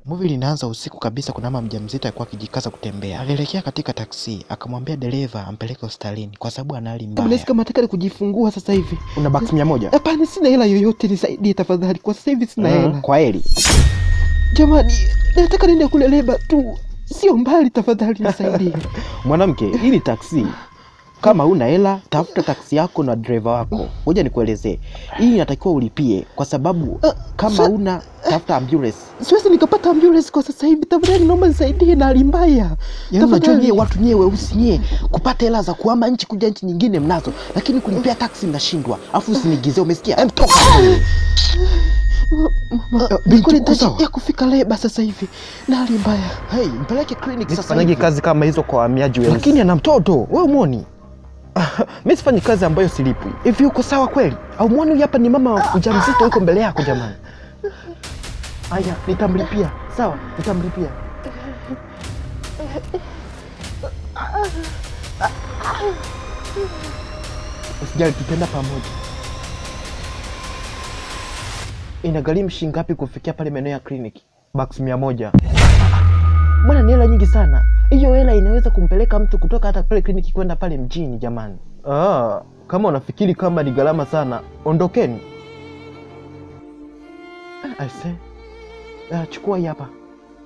Movie linaanza usiku kabisa. Kuna mama mjamzito alikuwa akijikaza kutembea. Alielekea katika taksi, akamwambia dereva ampeleke hospitalini kwa sababu ana hali mbaya. Unahisi kama nataka kujifungua sasa hivi. Una bucks 100? Hapana, sina hela yoyote, nisaidie tafadhali. Kwa sasa hivi sina hela. Kwa heri. Jamani, nataka niende kule leba tu. Sio mbali, tafadhali nisaidie. Mwanamke, hii ni taksi. Kama huna hela, tafuta taksi yako na driver wako. Ngoja nikuelezee. Hii inatakiwa ulipie kwa sababu kama huna, tafuta ambulance. Siwezi nikapata ambulance kwa sasa hivi. Tafadhali naomba nisaidie na hali mbaya. Yaani unajua nyie watu nyie weusi nyie kupata hela za kuhama nchi kuja nchi nyingine mnazo, lakini kulipia taksi mnashindwa. Alafu usinigizie, umesikia? Hem, toka. Binti ya kufika leba sasa hivi na hali mbaya. Hey, mpeleke clinic sasa Sifanyi hivi. kazi kama hizo kwa wahamiaji weusi. Lakini ana mtoto, wewe umuoni? Mimi sifanyi kazi ambayo silipwi. Hivi uko sawa kweli? Au muone huyu hapa ni mama mjamzito yuko mbele yako jamani. Aya, nitamlipia. Sawa, nitamlipia. Usijali, tutaenda pamoja. Inagharimu shilingi ngapi kufikia pale maeneo ya kliniki? Bucks 100. Bwana, ni hela nyingi sana. Hiyo hela inaweza kumpeleka mtu kutoka hata pale kliniki kwenda pale mjini jamani. Ah, kama unafikiri kama ni gharama sana, ondokeni. Aise. Chukua hii hapa.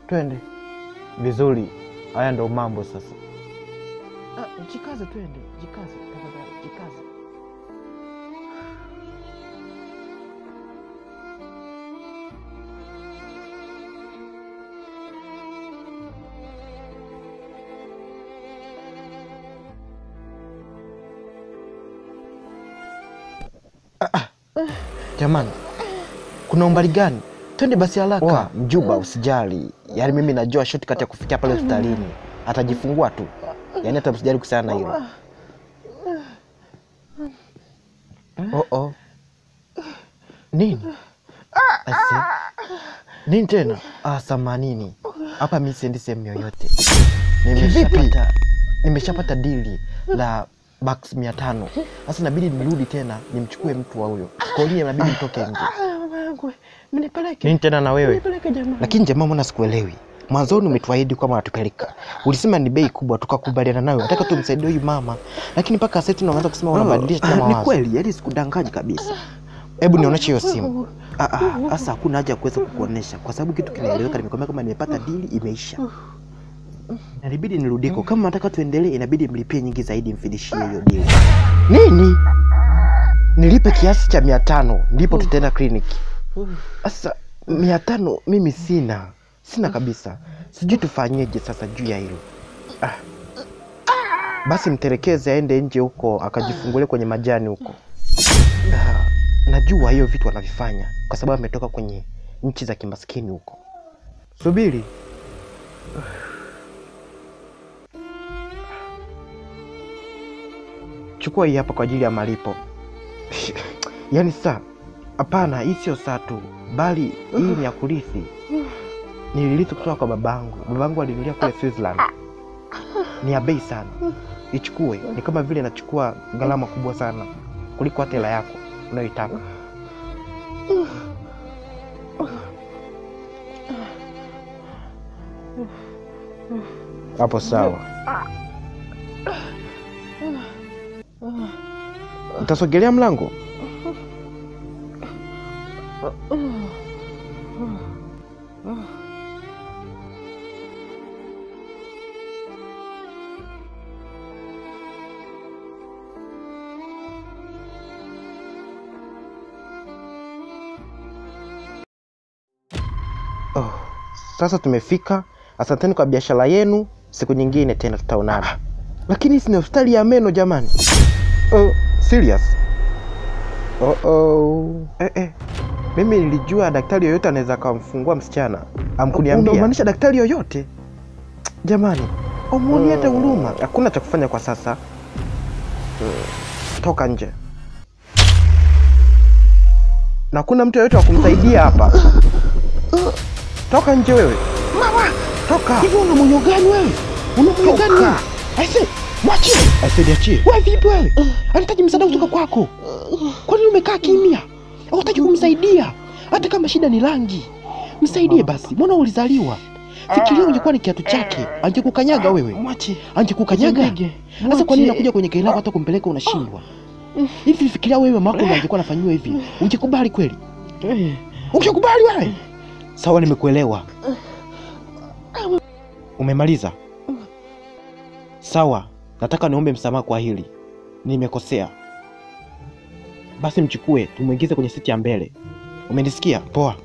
Twende. Vizuri. Haya ndo mambo sasa. Jikaze twende. Jikaze tafadhali, jikaze. Jamani, kuna umbali gani? Twende basi haraka. Oa, mjuba usijali. Yaani mimi najua shortcut ya kufikia pale hospitalini. Atajifungua tu. Yaani hata msijali kuhusiana na hilo. Oh oh. Nini? Ase. Nini tena? Ah, samanini. Hapa mimi siendi sehemu yoyote. Nimeshapata dili la bucks 500. Sasa inabidi nirudi tena nimchukue mtu wa huyo. Kwa hiyo inabidi nitoke nje. Mama yangu, mnipeleke. Nini tena na wewe? Mnipeleke jamani. Lakini jamaa, mbona sikuelewi? Mwanzoni umetuahidi kwamba unatupeleka. Ulisema ni bei kubwa, tukakubaliana nayo. Nataka tumsaidie huyu mama. Lakini mpaka sasa tunaanza kusema unabadilisha tena mawazo. Ni kweli, yaani sikudanganyi kabisa. Hebu nionyeshe hiyo simu. Sasa hakuna haja ya kuweza kukuonesha kwa sababu kitu kinaeleweka. Nimekwambia kama nimepata dili imeisha. Inabidi nirudiko. Kama nataka tuendelee inabidi mlipie nyingi zaidi mfidishie hiyo dili. Nini? Nilipe kiasi cha 500 ndipo tutaenda kliniki. Sasa 500 mimi sina. Sina kabisa. Sijui tufanyeje sasa juu ya hilo. Basi mtelekeze aende nje huko akajifungulie kwenye majani huko. Najua hiyo vitu wanavifanya kwa sababu ametoka kwenye nchi za kimaskini huko. Subiri. Chukua hii hapa kwa ajili ya malipo. Yaani saa, hapana, hii sio saa tu, bali hii ni ya kurithi. Nilirithi kutoka kwa babangu. Babangu alinunulia kule Switzerland. Ni ya bei sana. Ichukue, ni kama vile nachukua gharama kubwa sana kuliko hata hela yako unayoitaka. Hapo sawa. Utasogelea mlango? Oh, sasa tumefika. Asanteni kwa biashara yenu. Siku nyingine tena tutaonana. Lakini si ni hospitali ya meno jamani. Oh, serious? Oh oh. Mimi nilijua daktari yoyote anaweza kumfungua msichana. Amkuniambia. Unamaanisha daktari yoyote? Jamani, umuoni hata huruma. Hakuna cha kufanya kwa sasa. Toka nje. Na kuna mtu yoyote wa kumsaidia hapa. Toka nje wewe. Mama, toka. Hivi una moyo gani wewe? Una moyo gani wewe? Aise, mwachie. Aise, niachie. Wewe vipi wewe? Anahitaji msaada kutoka kwako. Kwa nini umekaa kimya? Hutaki kumsaidia? Hata kama shida ni rangi. Msaidie basi. Mbona ulizaliwa? Fikiria ungekuwa ni kiatu chake, angekukanyaga wewe. Mwache. Angekukanyaga. Sasa kwa nini unakuja kwenye gari lako hata kumpeleka unashindwa? Hivi fikiria wewe mama yako angekuwa anafanyiwa hivi, ungekubali kweli? Ungekubali wewe? Sawa, nimekuelewa. Umemaliza? Sawa, nataka niombe msamaha kwa hili. Nimekosea. Basi mchukue, tumuingize kwenye siti ya mbele. Umenisikia? Poa.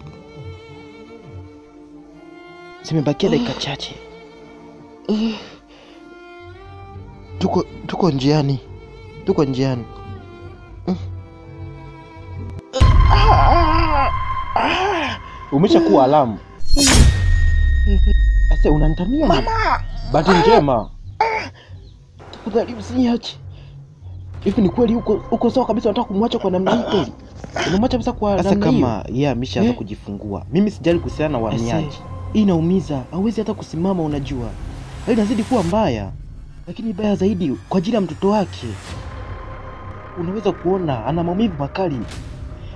Zimebakia dakika chache. Tuko njiani. Tuko njiani. Umeshakuwa alamu. Ase unanitania mama. Bahati njema. Tafadhali usiniache. Hivi ni kweli uko sawa kabisa unataka kumwacha kwa namna hii kweli? Unamwacha kabisa kwa namna hiyo? Sasa kama yeye ameshaanza kujifungua. Mimi sijali kuhusiana na wahamiaji. Hii inaumiza, hauwezi hata kusimama unajua. Hali inazidi kuwa mbaya. Lakini baya zaidi kwa ajili ya mtoto wake. Unaweza kuona ana maumivu makali.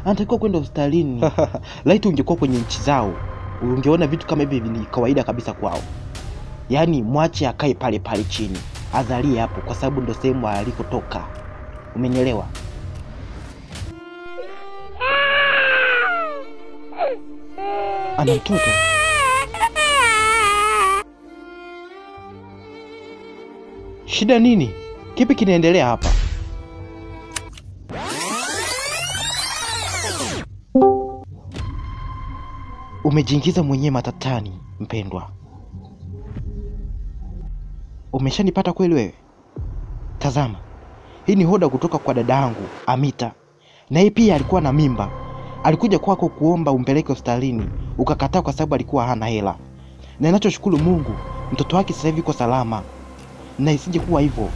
Anatakiwa kwenda hospitalini. Laiti ungekuwa kwenye nchi zao, ungeona vitu kama hivi ni kawaida kabisa kwao. Yaani mwache akae pale pale chini, azalie hapo kwa sababu ndo sehemu alikotoka. Umenielewa? Ana mtoto. Shida nini? Kipi kinaendelea hapa? Umejiingiza mwenyewe matatani, mpendwa. Umeshanipata kweli wewe? Tazama. Hii ni hoda kutoka kwa dadangu Amita. Na yeye pia alikuwa na mimba. Alikuja kwako kuomba umpeleke hospitalini, ukakataa kwa sababu alikuwa hana hela. Na ninachoshukuru Mungu, mtoto wake sasa hivi yuko salama. Na isije kuwa hivyo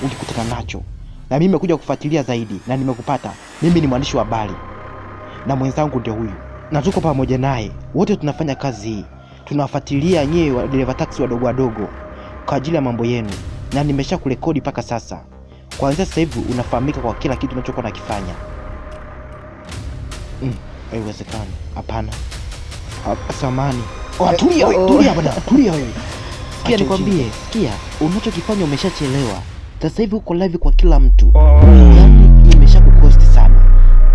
ungekutana nacho. Na mimi nimekuja kufuatilia zaidi na nimekupata. Mimi ni mwandishi wa habari. Na mwenzangu ndio huyu. Na tuko pamoja naye. Wote tunafanya kazi hii. Tunafuatilia nyewe dereva taxi wadogo wadogo kwa ajili ya mambo yenu. Na nimesha kurekodi mpaka sasa. Kuanzia sasa hivi unafahamika kwa kila kitu unachokuwa nakifanya. Haiwezekani. Hapana. Samani. Oh, tulia wewe, tulia bwana, tulia wewe. Sikia nikwambie, sikia, unachokifanya umeshachelewa. Sasa hivi uko live kwa kila mtu. Yaani imeshakukosti sana.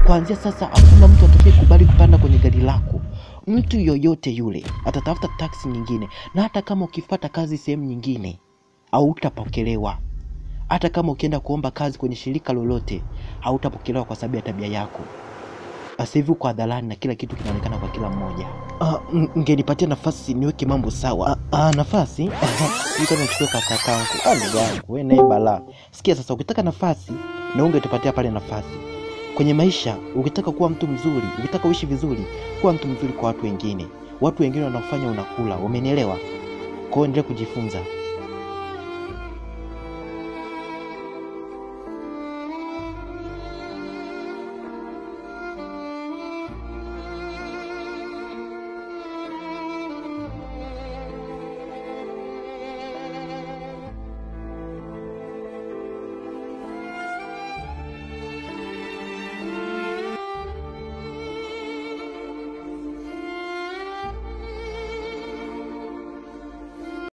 Kuanzia sasa hakuna mtu atakayekubali kupanda kwenye gari lako. Mtu yoyote yule atatafuta taksi nyingine, na hata kama ukipata kazi sehemu nyingine hautapokelewa. Hata kama ukienda kuomba kazi kwenye shirika lolote hautapokelewa kwa sababu ya tabia yako. Sasa hivi uko hadharani na kila kitu kinaonekana kwa kila mmoja. Ungenipatia nafasi niweke mambo sawa. Nafasi? Niko nachukua kwa kakangu. Ndugu yangu, wewe naye balaa. Sikia sasa, ukitaka nafasi na ungetupatia pale nafasi. Kwenye maisha, ukitaka kuwa mtu mzuri, ukitaka uishi vizuri, kuwa mtu mzuri kwa watu wengine. Watu wengine wanakufanya unakula, umenielewa? Kwa hiyo endelea kujifunza.